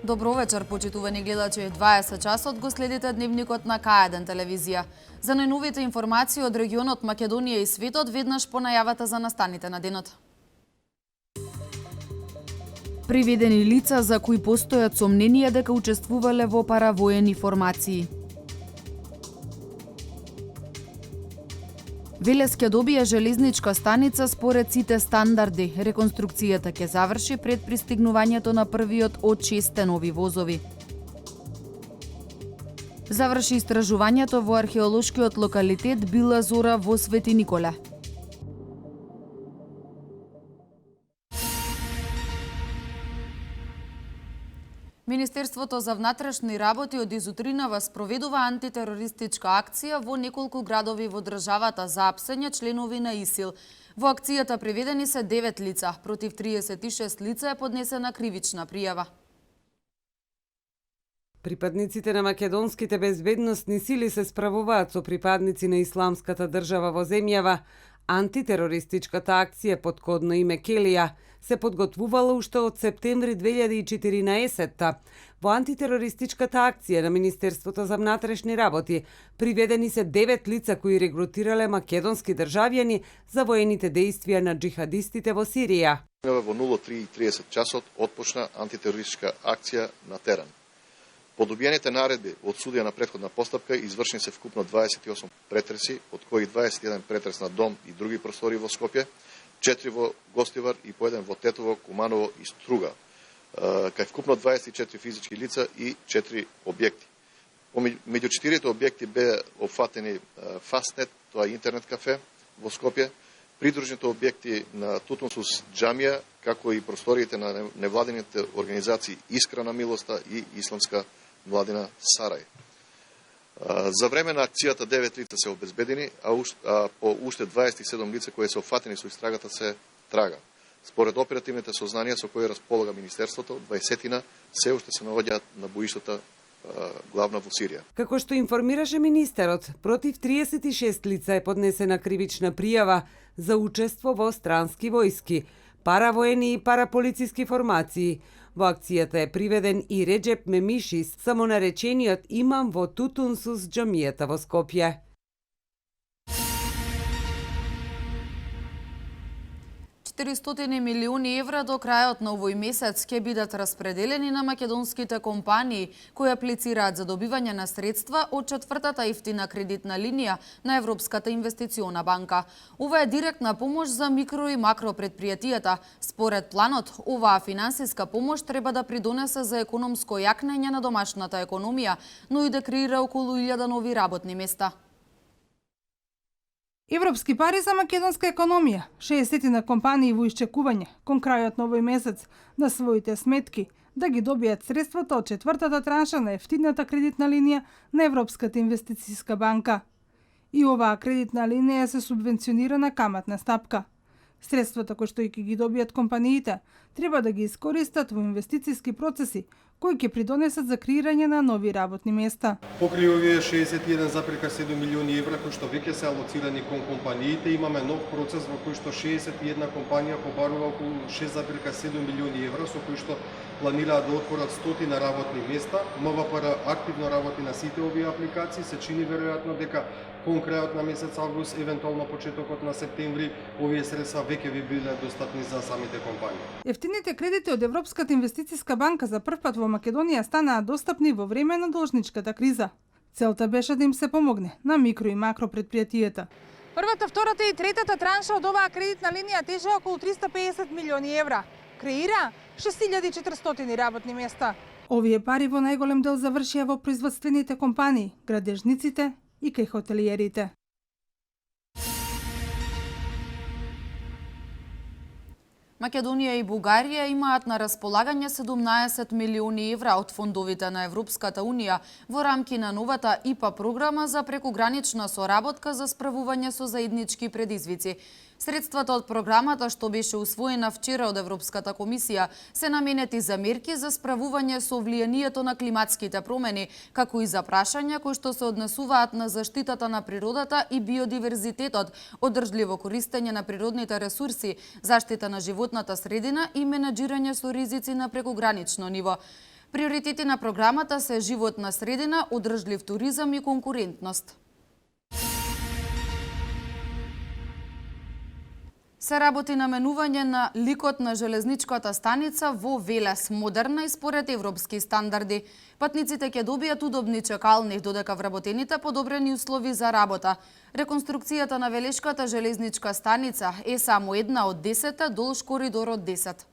Добро вечер, почитувани гледачи. 20 часот го следите дневникот на К1 телевизија. За најновите информации од регионот Македонија и светот, веднаш по најавата за настаните на денот. Приведени лица за кои постојат сомненија дека учествувале во паравоени формации. Велес ќе добие железничка станица според сите стандарди. Реконструкцијата ќе заврши пред пристигнувањето на првиот од 6 нови возови. Заврши истражувањето во археолошкиот локалитет Била Зора во Свети Николе. Министерството за внатрешни работи од изутринава спроведува антитерористичка акција во неколку градови во државата за апсење членови на ИСИЛ. Во акцијата приведени се 9 лица, против 36 лица е поднесена кривична пријава. Припадниците на македонските безбедносни сили се справуваат со припадници на исламската држава во земјава. Антитерористичката акција под кодно име Келија се подготвувала уште од септември 2014. Во антитерористичката акција на Министерството за внатрешни работи приведени се 9 лица кои регрутирале македонски државјани за воените дејствија на џихадистите во Сирија. Во 03:30 часот отпочна антитерористичка акција на терен. По добиените наредби од судија на претходна постапка извршени се вкупно 28 претреси, од кои 21 претрес на дом и други простори во Скопје, 4 во Гостивар и по 1 во Тетово, Куманово и Струга, кај вкупно 24 физички лица и 4 објекти. Меѓу 4 објекти беа опфатени Фастнет, тоа е интернет кафе во Скопје, придружните објекти на Тутунсус џамија, како и просториите на невладините организации Искра на милоста и Исламска младина Сарај. За време на акцијата 9 лица се обезбедени, а по уште 27 лица кои се опфатени со истрагата се трага. Според оперативните сознанија со кои располага Министерството, 20 се уште се наоѓаат на боиштата главна во Сирија. Како што информираше министерот, против 36 лица е поднесена кривична пријава за учество во странски војски, паравоени и параполициски формации. Во акцијата е приведен и Реджеп Мемишис, самонаречениот имам во Тутунсус џамијата во Скопје. $400 милиони евра до крајот на овој месец ќе бидат распределени на македонските компании кои аплицираат за добивање на средства од четвртата ефтина кредитна линија на Европската инвестициона банка. Ова е директна помош за микро и макро предпријатијата. Според планот, оваа финансиска помош треба да придонесе за економско јакнење на домашната економија, но и да креира околу 1000 нови работни места. Европски пари за македонска економија, 60 на компании во исчекување кон крајот на овој месец на своите сметки да ги добијат средствата од четвртата транша на ефтината кредитна линија на Европската инвестициска банка. И оваа кредитна линија се субвенционирана каматна стапка. Средствата кои што ќе ги добијат компаниите треба да ги искористат во инвестициски процеси кои ќе придонесат за креирање на нови работни места. Покрај овие 61,7 милиони евра кои што веќе се алоцирани кон компаниите, имаме нов процес во кој што 61 компанија побарува околу 6,7 милиони евра со кои што планираат да отворат 100 работни места. МВПР активно работи на сите овие апликации, се чини веројатно дека кон крајот на месец август, евентуално почетокот на септември, овие средства веќе би биле достапни за самите компании. Ефтините кредити од Европската инвестициска банка за прв пат во Македонија станаа достапни во време на должничката криза. Целта беше да им се помогне на микро и макро предпријатијата. Првата, втората и третата транша од оваа кредитна линија тежи околу 350 милиони евра. Креира 6400 работни места. Овие пари во најголем дел завршија во производствените компании, градежниците и кај хотелиерите. Македонија и Бугарија имаат на располагање 17 милиони евра од фондовите на Европската Унија во рамки на новата ИПА програма за прекугранична соработка за справување со заеднички предизвици. Средствата од програмата, што беше усвоена вчера од Европската комисија, се наменети за мерки за справување со влијанието на климатските промени, како и за прашања кои што се однесуваат на заштитата на природата и биодиверзитетот, одржливо користење на природните ресурси, заштита на животната средина и менаџирање со ризици на прекугранично ниво. Приоритети на програмата се животна средина, одржлив туризам и конкурентност. Се работи на менување на ликот на железничката станица во Велес, модерна и според европски стандарди. Патниците ќе добијат удобни чекални, додека вработените подобрени услови за работа. Реконструкцијата на Велешката железничка станица е само една од 10 долж коридорот 10.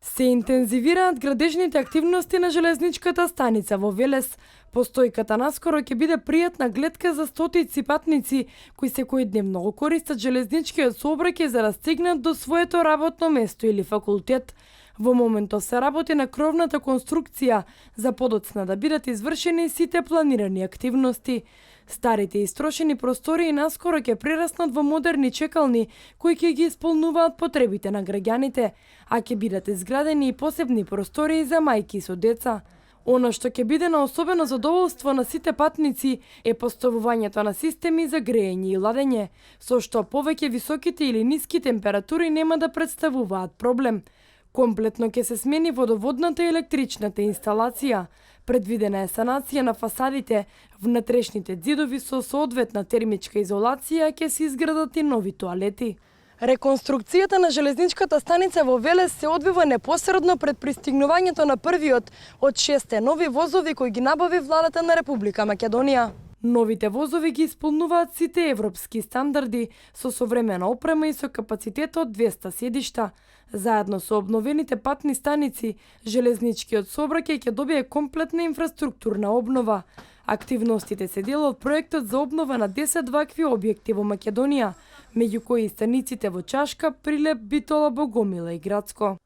Се интензивираат градежните активности на железничката станица во Велес. Постојката наскоро ќе биде пријатна гледка за стотици патници кои секојдневно го користат железничкиот сообраќај за да стигнат до своето работно место или факултет. Во моментов се работи на кровната конструкција за подоцна да бидат извршени сите планирани активности. Старите истрошени простории наскоро ќе прераснат во модерни чекални кои ќе ги исполнуваат потребите на граѓаните, а ќе бидат изградени и посебни простории за мајки со деца. Оно што ќе биде на особено задоволство на сите патници е поставувањето на системи за грејење и ладење, со што повеќе високите или ниски температури нема да представуваат проблем. Комплетно ќе се смени водоводната и електричната инсталација. Предвидена е санација на фасадите, внатрешните ѕидови со соодветна термичка изолација ќе се изградат и нови тоалети. Реконструкцијата на железничката станица во Велес се одвива непосредно пред пристигнувањето на првиот од 6 нови возови кои ги набави владата на Република Македонија. Новите возови ги исполнуваат сите европски стандарди со современа опрема и со капацитет од 200 седишта. Заедно со обновените патни станици, железничкиот сообраќај ќе добие комплетна инфраструктурна обнова. Активностите се дел од проектот за обнова на 10 вакви објекти во Македонија, меѓу кои и станиците во Чашка, Прилеп, Битола, Богомила и Градско.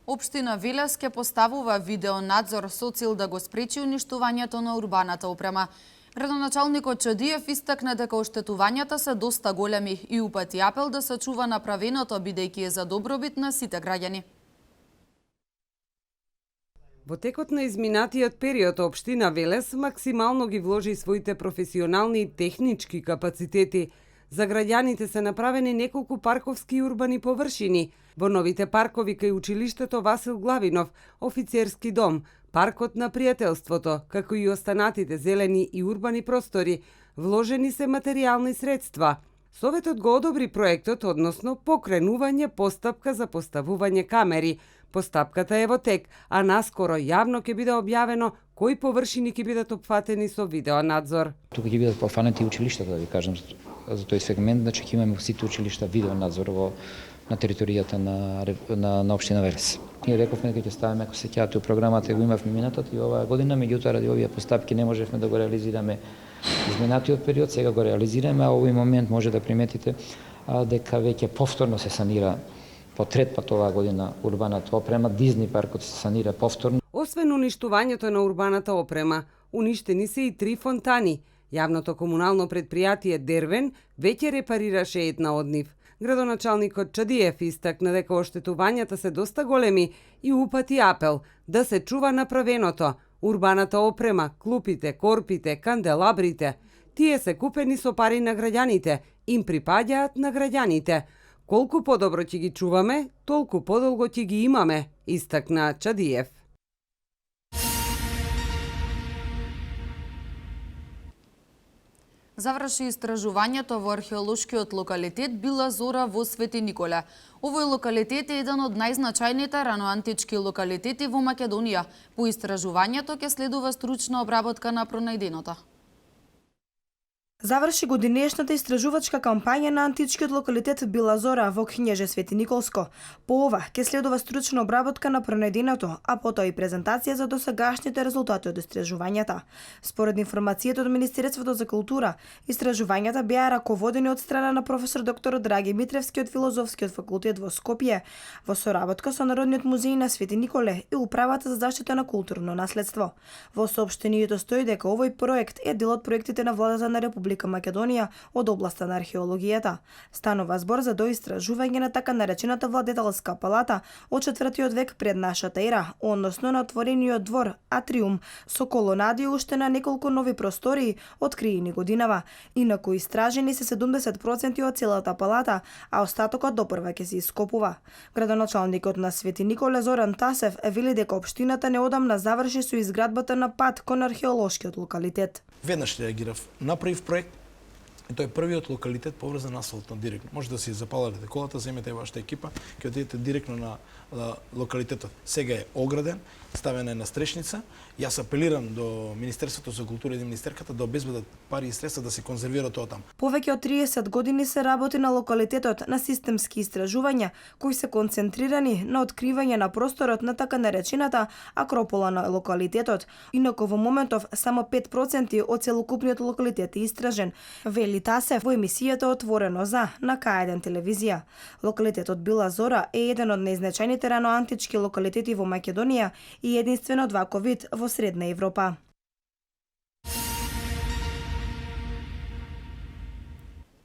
Општина Велес ќе поставува видеонадзор со цел да го спречи уништувањето на урбаната опрема. Градоначалникот Чадиев истакна дека оштетувањата се доста големи и упати апел да се чува направеното бидејќи е за добробит на сите граѓани. Во текот на изминатиот период, општина Велес максимално ги вложи своите професионални и технички капацитети. За граѓаните се направени неколку парковски и урбани површини. Во новите паркови кај училиштето Васил Главинов, офицерски дом, паркот на пријателството, како и останатите зелени и урбани простори, вложени се материјални средства. Советот го одобри проектот, односно покренување постапка за поставување камери. Постапката е во тек, а наскоро јавно ќе биде објавено кои површини ќе бидат опфатени со видеонадзор. Тука ќе бидат пофанати училиштата, да ви кажам, за тој сегмент, значи ќе имаме во сите училишта видеонадзор на територијата на општина Велес. Ние рековме дека ќе ставиме, ако се сеќавате, програмата го имавме минатата и оваа година, меѓутоа ради овие постапки не можевме да го реализираме изминатиот период, сега го реализираме, а овој момент може да приметите дека веќе повторно се санира по трет пат оваа година урбаната опрема, Дизни паркот се санира повторно. Освен уништувањето на урбаната опрема, уништени се и 3 фонтани. Јавното комунално предпријатие Дервен веќе репарираше една од нив. Градоначалникот Чадиев истакна дека оштетувањата се доста големи и упати апел да се чува направеното. Урбаната опрема, клупите, корпите, канделабрите, тие се купени со пари на граѓаните, им припаѓаат на граѓаните. Колку подобро ќе ги чуваме, толку подолго ќе ги имаме, истакна Чадиев. Заврши истражувањето во археолошкиот локалитет Била Зора во Свети Николе. Овој локалитет е еден од најзначајните раноантички локалитети во Македонија. По истражувањето ќе следува стручна обработка на пронајденото. Заврши го денешната истражувачка кампања на античкиот локалитет Била Зора во Књеже Свети Николско. По ова ќе следува стручна обработка на пронајденото, а потоа и презентација за досегашните резултати од истражувањата. Според информацијата од Министерството за култура, истражувањата беа раководени од страна на професор доктор Драги Митревски од Филозофскиот факултет во Скопје, во соработка со Народниот музеј на Свети Николе и Управата за заштита на културно наследство. Во соопштението стои дека овој проект е дел од проектите на владата на Република Република Македонија од областа на археологијата. Станува збор за доистражување на така наречената владетелска палата од 4 век пред нашата ера, односно на отворениот двор атриум со колонади уште на неколку нови простории откриени годинава. Инаку истражени се 70% од целата палата, а остатокот допрва ќе се ископува. Градоначалникот на Свети Николе Зоран Тасев вели дека општината неодамна заврши со изградбата на пат кон археолошкиот локалитет. Веднаш реагирав, направив проект и тој е првиот локалитет поврзан асфалтно директно. Може да си запалите колата, земете вашата екипа, ќе одидете директно на локалитетот. Сега е ограден, ставена е настречница. Јас апелирам до Министерството за култура и до Министерката да обезбедат пари и средства да се конзервира тоа там. Повеќе од 30 години се работи на локалитетот на системски истражувања кои се концентрирани на откривање на просторот на така наречената акропола на локалитетот. Инаку во моментов само 5% од целокупниот локалитет е истражен, вели Тасев во емисијата Отворено за на К1 телевизија. Локалитетот Била Зора е еден од најзначајните раноантички локалитети во Македонија и единствен од ваков вид во Средна Европа.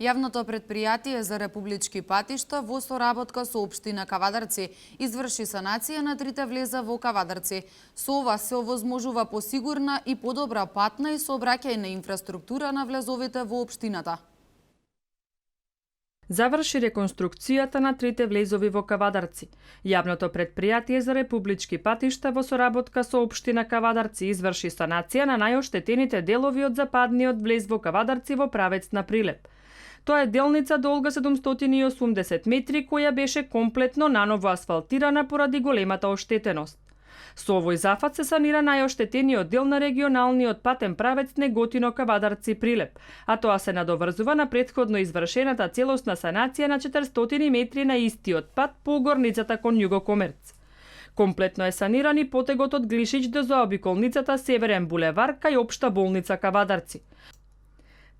Јавното предпријатие за републички патишта во соработка со општина Кавадарци изврши санација на 3 влеза во Кавадарци. Со ова се овозможува посигурна и подобра патна и сообраќајна инфраструктура на влезовите во општината. Заврши реконструкцијата на 3 влезови во Кавадарци. Јавното предпријатие за републички патишта во соработка со општина Кавадарци изврши санација на најоштетените делови од западниот влез во Кавадарци во правец на Прилеп. Тоа е делница долга 780 метри која беше комплетно наново асфалтирана поради големата оштетеност. Со овој зафат се санира најоштетениот дел на регионалниот патен правец Неготино Кавадарци Прилеп, а тоа се надоврзува на претходно извршената целосна санација на 400 метри на истиот пат по горницата кон Југокомерц. Комплетно е саниран и потегот од Глишич до заобиколницата Северен булевар кај општа болница Кавадарци.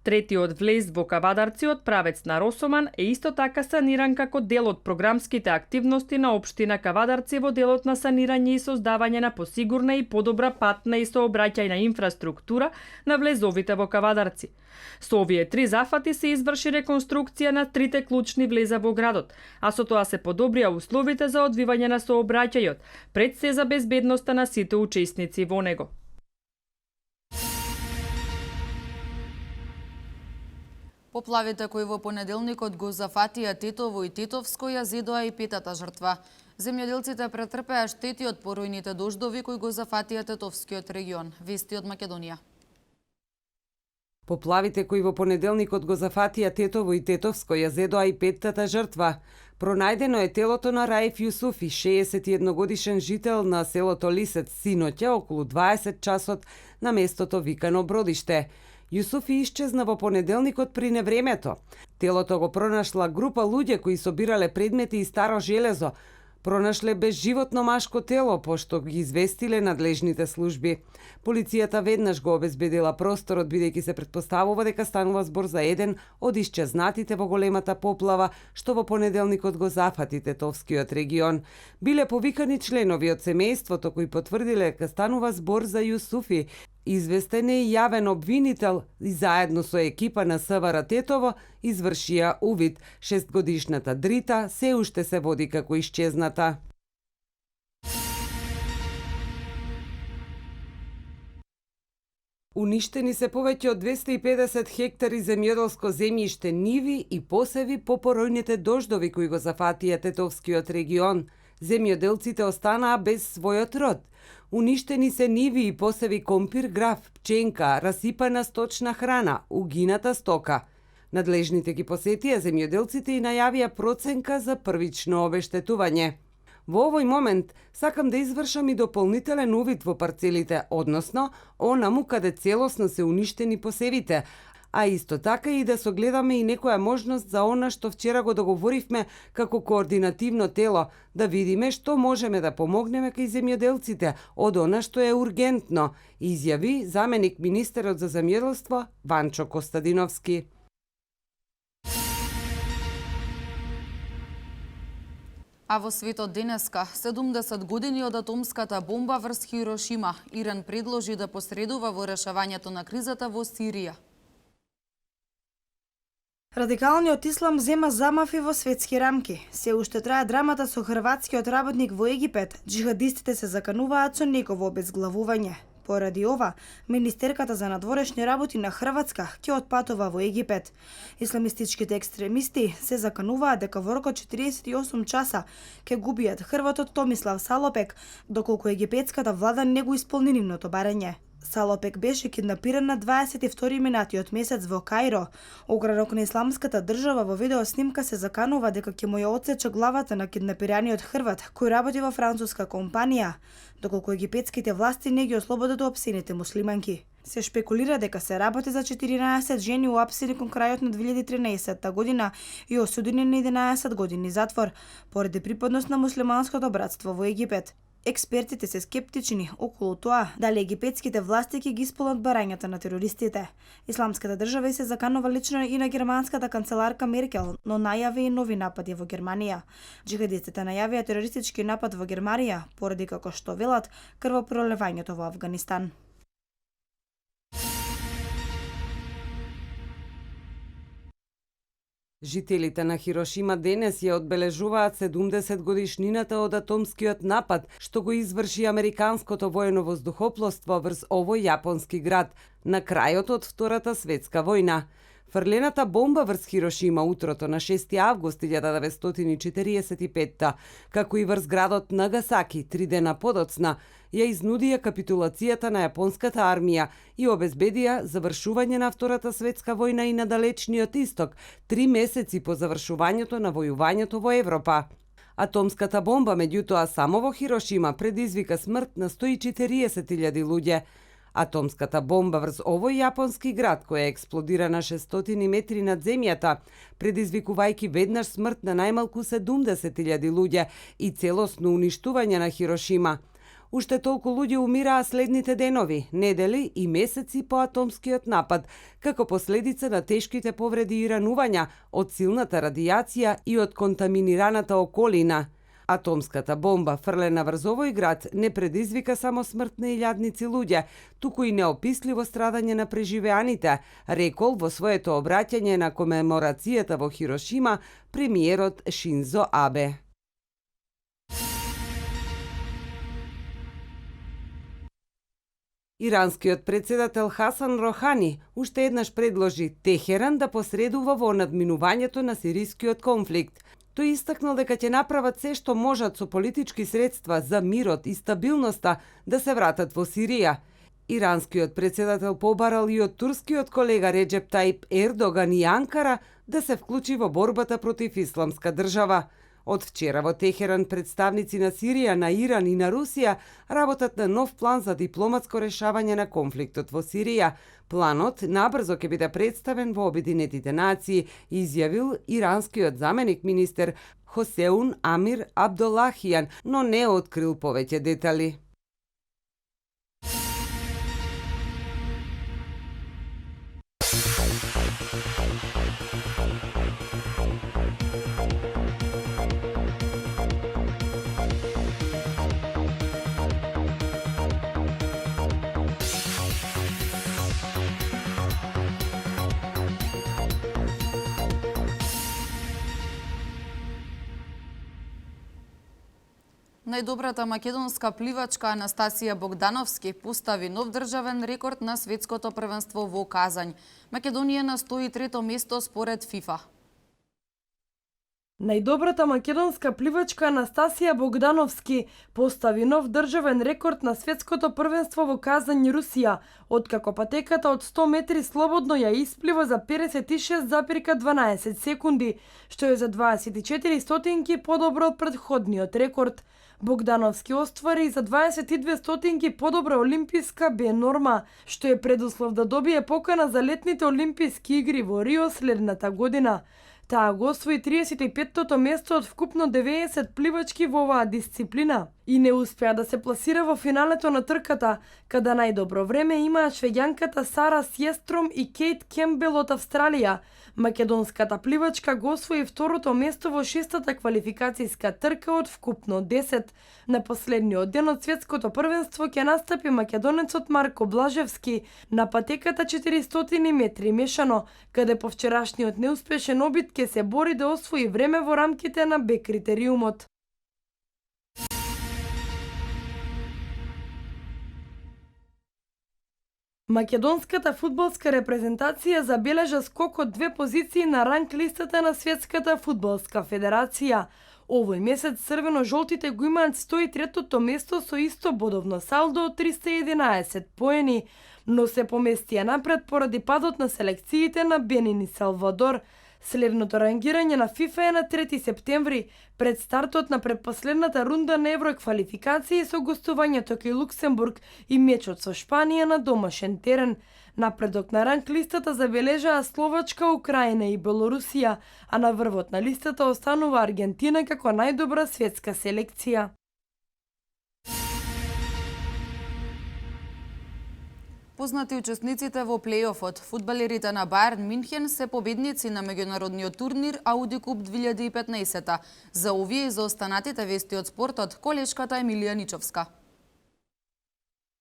Третиот влез во Кавадарци од правец на Росоман е исто така саниран како дел од програмските активности на општина Кавадарци во делот на санирање и создавање на посигурна и подобра патна и сообраќајна инфраструктура на влезовите во Кавадарци. Со овие 3 зафати се изврши реконструкција на 3 клучни влеза во градот, а со тоа се подобрија условите за одвивање на сообраќајот, пред се за безбедноста на сите учесници во него. Поплавите кои во понеделникот го зафатија Тетово и Тетовско ја зедоа и 5-та жртва. Земјоделците претрпеа штети од поројните дождови кои го зафатија Тетовскиот регион. Вести од Македонија. Поплавите кои во понеделникот го зафатија Тетово и Тетовско ја зедоа и 5-та жртва. Пронајдено е телото на Раиф Јусуфи, 61 годишен жител на селото Лисец, синоќа околу 20 часот на местото викано Бродиште. Јусуфи исчезна во понеделникот при невремето. Телото го пронашла група луѓе кои собирале предмети и старо железо. Пронашле безживотно машко тело, пошто ги известиле надлежните служби. Полицијата веднаш го обезбедила просторот, бидејќи се претпоставува дека станува збор за еден од исчезнатите во големата поплава, што во понеделникот го зафати Тетовскиот регион. Биле повикани членови од семејството кои потврдиле дека станува збор за Јусуфи. Известен е и јавен обвинител и заедно со екипа на СВР Тетово извршија увид. 6-годишната Дрита се уште се води како исчезната. Уништени се повеќе од 250 хектари земјоделско земјиште, ниви и посеви по поројните дождови кои го зафатија Тетовскиот регион. Земјоделците останаа без својот род. Уништени се ниви и посеви компир, граф, пченка, расипана сточна храна, угината стока. Надлежните ги посетија земјоделците и најавија проценка за првично обештетување. Во овој момент сакам да извршам и дополнителен увид во парцелите, односно онаму каде целосно се уништени посевите, а исто така и да согледаме и некоја можност за она што вчера го договоривме како координативно тело, да видиме што можеме да помогнеме кај земјоделците од она што е ургентно, изјави заменик министерот за земјоделство Ванчо Костадиновски. А во светот денеска, 70 години од атомската бомба врз Хирошима, Иран предложи да посредува во решавањето на кризата во Сирија. Радикалниот ислам зема замафи во светски рамки. Се уште трае драмата со хрватскиот работник во Египет. Джихадистите се закануваат со негово обезглавување. Поради ова, министерката за надворешни работи на Хрватска ќе отпатува во Египет. Исламистичките екстремисти се закануваат дека во рок од 48 часа ќе губиат Хрватот Томислав Салопек, доколку египетската влада не го исполни нивното барање. Салопек беше киднапиран на 22 минатиот месец во Каиро. Огранок на Исламската држава во видеоснимка се заканува дека ќе му ја отсече главата на киднапираниот Хрват, кој работи во француска компанија, доколку египетските власти не ги ослободат уапсените муслиманки. Се шпекулира дека се работи за 14 жени уапсени кон крајот на 2013 година и осудени на 11 години затвор, поради припадност на муслиманското братство во Египет. Експертите се скептични околу тоа дали египетските власти ќе ги исполнат барањата на терористите. Исламската држава се заканува лично и на германската канцеларка Меркел, но најави и нови напади во Германија. Джихадистите најавија терористички напад во Германија поради, како што велат, крвопролевањето во Авганистан. Жителите на Хирошима денес ја одбележуваат 70 годишнината од атомскиот напад што го изврши американското воено-воздухопловство врз овој јапонски град на крајот од Втората светска војна. Фрлената бомба врз Хирошима утрото на 6 август 1945, како и врз градот Нагасаки 3 дена подоцна, ја изнудија капитулацијата на јапонската армија и обезбедија завршување на Втората светска војна и на далечниот исток, 3 месеци по завршувањето на војувањето во Европа. Атомската бомба, меѓутоа, само во Хирошима предизвика смрт на 140.000 луѓе. Атомската бомба врз овој јапонски град, која експлодира на 600 метри над земјата, предизвикувајќи веднаш смрт на најмалку 70.000 луѓе и целосно уништување на Хирошима. Уште толку луѓе умираа следните денови, недели и месеци по атомскиот напад, како последица на тешките повреди и ранувања од силната радијација и од контаминираната околина. Атомската бомба фрлена врз овој град не предизвика само смрт на илјадници луѓе, туку и неописливо страдање на преживеаните, рекол во своето обраќање на комеморацијата во Хирошима премиерот Шинзо Абе. Иранскиот председател Хасан Рохани уште еднаш предложи Техеран да посредува во надминувањето на сирискиот конфликт. Тој истакнал дека ќе направат се што можат со политички средства за мирот и стабилноста да се вратат во Сирија. Иранскиот председател побарал и од турскиот колега Реджеп Таип Ердоган и Анкара да се вклучи во борбата против Исламска држава. Од вчера во Техеран представници на Сирија, на Иран и на Русија работат на нов план за дипломатско решавање на конфликтот во Сирија. Планот набрзо ќе биде представен во Обединетите нации, изјавил иранскиот заменик министер Хосеун Амир Абдолахијан, но не открил повеќе детали. Најдобрата македонска пливачка Анастасија Богдановски постави нов државен рекорд на светското првенство во Казањ. Македонија на 103-то место според ФИФА. Најдобрата македонска пливачка Анастасија Богдановски постави нов државен рекорд на светското првенство во Казањ, Русија, откако патеката од 100 метри слободно ја исплива за 56,12 секунди, што е за 24 стотинки подобро од претходниот рекорд. Богдановски оствари за 22 стотинки подобра олимписка Б норма, што е предуслов да добие покана за летните олимписки игри во Рио следната година. Таа го освои 35-тото место од вкупно 90 пливачки во оваа дисциплина. и не успеа да се пласира во финалето на трката, каде најдобро време имаа швеѓанката Сара Сјестром и Кейт Кембел од Австралија. Македонската пливачка го освои второто место во шестата квалификацијска трка од вкупно 10. На последниот ден од светското првенство ќе настапи македонецот Марко Блажевски на патеката 400 метри мешано, каде по вчерашниот неуспешен обид ќе се бори да освои време во рамките на Б критериумот. Македонската фудбалска репрезентација забележа скок од 2 позиции на ранг листата на Светската фудбалска федерација. Овој месец црвено-жолтите го имаат 103-то место со исто бодовно салдо од 311 поени, но се поместија напред поради падот на селекциите на Бенин и Салвадор. Следното рангирање на ФИФА е на 3 септември, пред стартот на предпоследната рунда на евроквалификации со гостувањето кај Луксембург и мечот со Шпанија на домашен терен. Напредок на ранг листата забележаа Словачка, Украина и Белорусија, а на врвот на листата останува Аргентина како најдобра светска селекција. Познати учесниците во плейофот, фудбалерите на Бајерн Минхен се победници на меѓународниот турнир Ауди Куп 2015. За овие и за останатите вести од спортот, колешката Емилија Ничовска.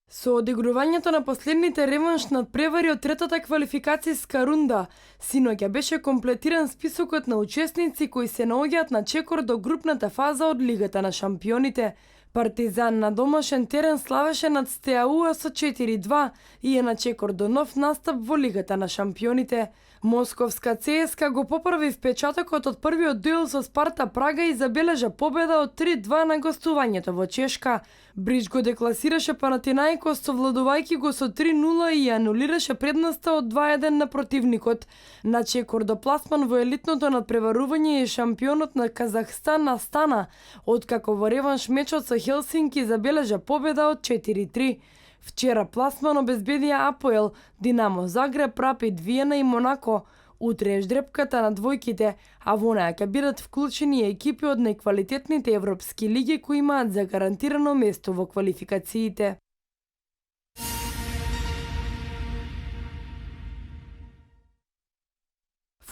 Со одигрувањето на последните реванш над превари од третата квалификацијска рунда, синоќа беше комплетиран списокот на учесници кои се наоѓаат на чекор до групната фаза од Лигата на шампионите. Партизан на домашен терен славеше над Стеауа со 4-2 и е на чекор до нов настап во Лигата на шампионите. Московска ЦСКА го поправи впечатокот од првиот дуел со Спарта Прага и забележа победа од 3-2 на гостувањето во Чешка. Брич го декласираше Панатинаикос совладувајќи го со 3-0 и анулираше предноста од 2-1 на противникот. На чекор до пласман во елитното надпреварување е шампионот на Казахстан Астана, откако во реванш мечот со Хелсинки забележа победа од 4-3. Вчера пласман обезбедија Апоел, Динамо Загреб, Рапид Виена и Монако. Утре е ждрепката на двојките, а во неа ќе бидат вклучени екипи од најквалитетните европски лиги кои имаат загарантирано место во квалификациите.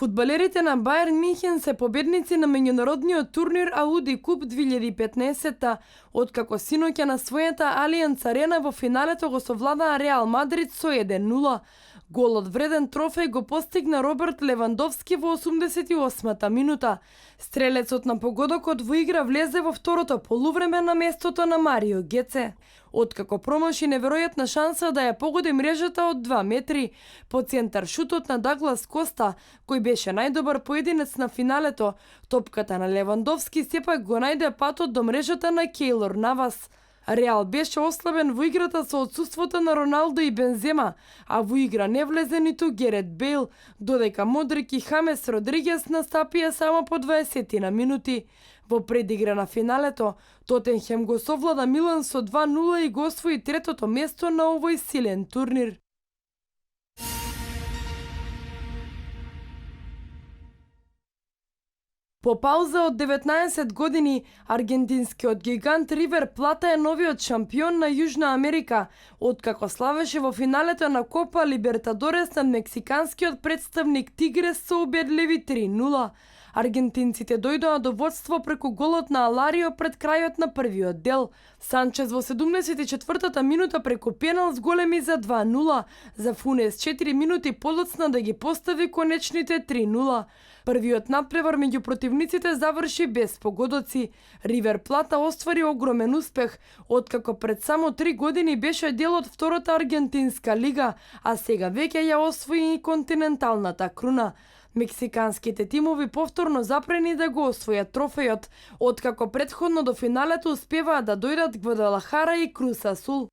Фудбалерите на Бајерн Минхен се победници на меѓународниот турнир Ауди Куп 2015, откако синоќа на својата Алијанс Арена во финалето го совладаа Реал Мадрид со 1-0. Голот вреден трофеј го постигна Роберт Левандовски во 88-та минута. Стрелецот на погодокот во игра влезе во второто полувреме на местото на Марио Геце. Откако промаши неверојатна шанса да ја погоди мрежата од 2 метри, по центар шутот на Даглас Коста, кој беше најдобар поединец на финалето, топката на Левандовски сепак го најде патот до мрежата на Кейлор Навас. Реал беше ослабен во играта со отсуството на Роналдо и Бензема, а во игра не влезе ниту Герет Бейл, додека Модрик и Хамес Родригес настапија само по 20 на минути. Во предигра на финалето, Тотенхем го совлада Милан со 2-0 и го освои третото место на овој силен турнир. По пауза од 19 години, аргентинскиот гигант Ривер Плата е новиот шампион на Јужна Америка, откако славеше во финалето на Копа Либертадорес над мексиканскиот представник Тигрес со убедливи 3-0. Аргентинците дојдоа до водство преку голот на Аларио пред крајот на првиот дел. Санчес во 74-та минута преку пенал зголеми за 2-0, за Фунес 4 минути подоцна да ги постави конечните 3-0. Првиот надпревар меѓу противниците заврши без погодоци. Ривер Плата оствари огромен успех, откако пред само 3 години беше дел од втората аргентинска лига, а сега веќе ја освои и континенталната круна. Мексиканските тимови повторно запрени да го освојат трофејот, откако претходно до финалето успеваа да дојдат Гвадалахара и Круз Асул.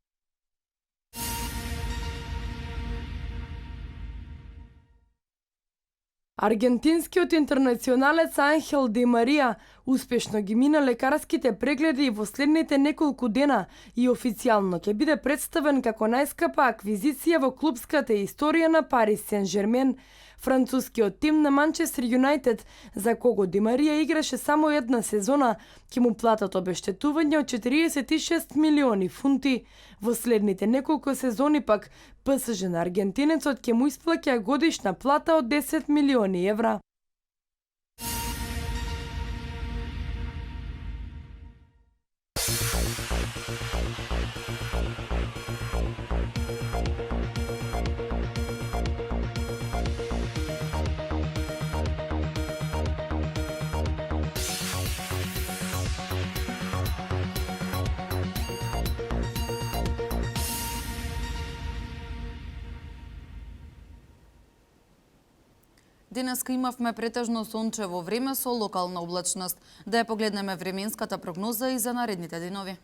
Аргентинскиот интернационалец Анхел Ди Марија успешно ги мина лекарските прегледи и во следните неколку дена и официјално ќе биде представен како најскапа аквизиција во клупската историја на Парис Сен-Жермен. Францускиот тим на Манчестер Юнајтед, за кого Ди Марија играше само една сезона, ќе му платат обештетување од 46 милиони фунти. Во следните неколку сезони пак ПСЖ на аргентинецот ќе му исплаќа годишна плата од 10 милиони евра. Денеска имавме претежно сончево време со локална облачност. Да ја погледнеме временската прогноза и за наредните денови.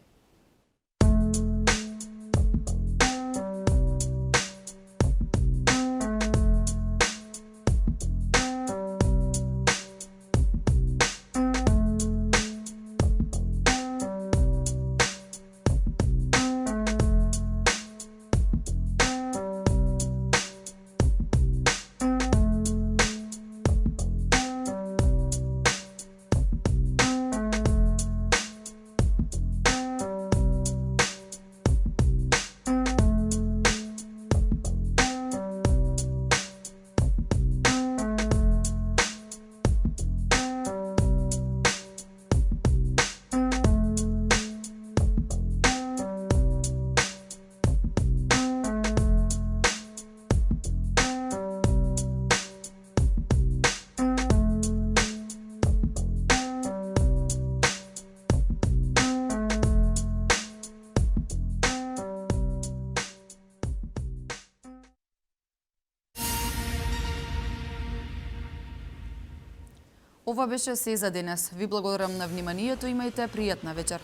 Ова беше се за денес. Ви благодарам на вниманието, имајте пријатна вечер.